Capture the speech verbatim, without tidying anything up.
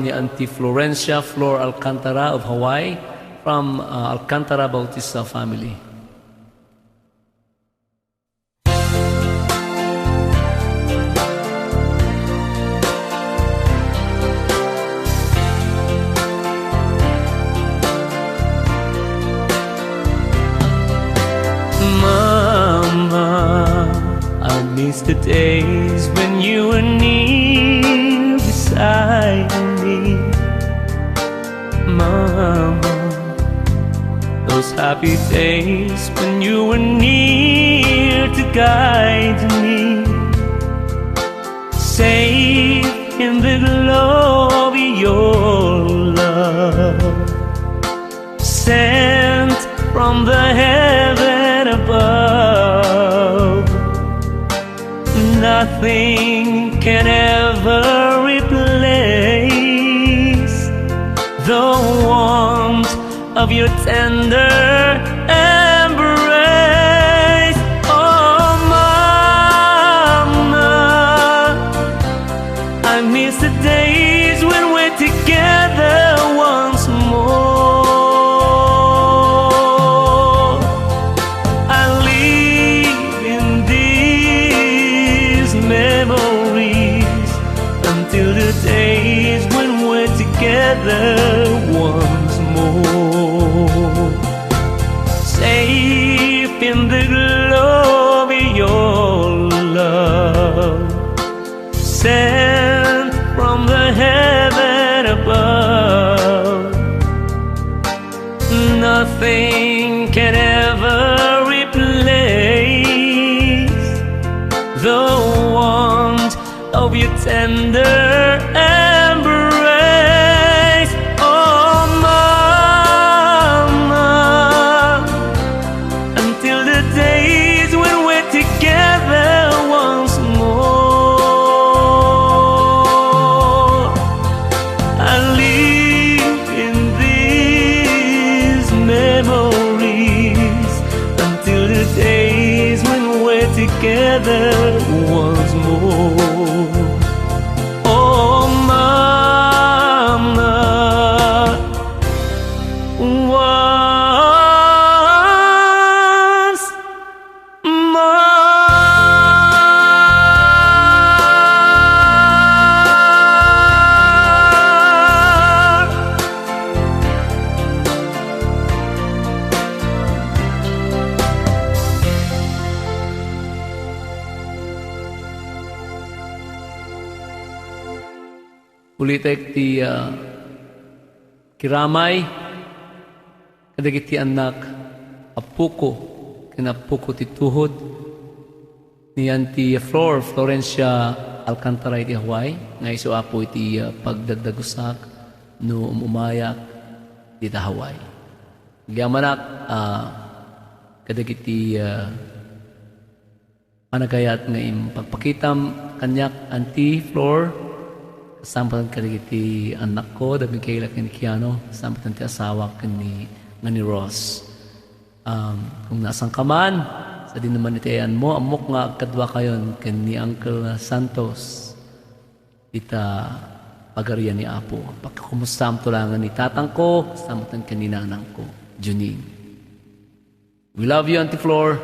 ni Auntie Florencia Flor Alcantara of Hawaii from, uh, Alcantara Bautista family. Mama, I miss the days when you were near beside me. Mama, those happy days when you were near to guide me. Safe in the glory of your love, sent from the heaven above. Nothing can ever replace the warmth of your tender embrace. Oh, Mama, I miss the days when we're together once more. I live in these memories until the days when we're together once more. Safe in the glory of your love, sent from the heaven above. Nothing can ever replace the warmth of your tender embrace. Oh, Mama, until the days when we're together once more. I live in these memories until the days when we're together once more. Oh, Mama, once more. Ulitek ti, ah, kiramay kadagiti annak, appoko, ken appoko ti tuhod, ni Auntie Flor, Florencia Alcantara iti Hawaii, nga isu, Apo, iti, ah, pagdagdagusak no um-umayak dita Hawaii. Agyamanak, ah, kadagiti, ah, panagayat nga impagpakitam kaniak, Auntie Flor, kasama kadagiti annakko, da Michaela ken Kiano, kasama ti asawak ken ni, nga ni Ross. Um, kung nasangka man, sadino man iti ayanmo, ammok nga agkaduakayon ken ni Uncle Santos ita Pagarian ni Apo. Pagkakumustam to langen ni tatangko, kasama ken ni nanangko, Junine. We love you, Auntie Flor.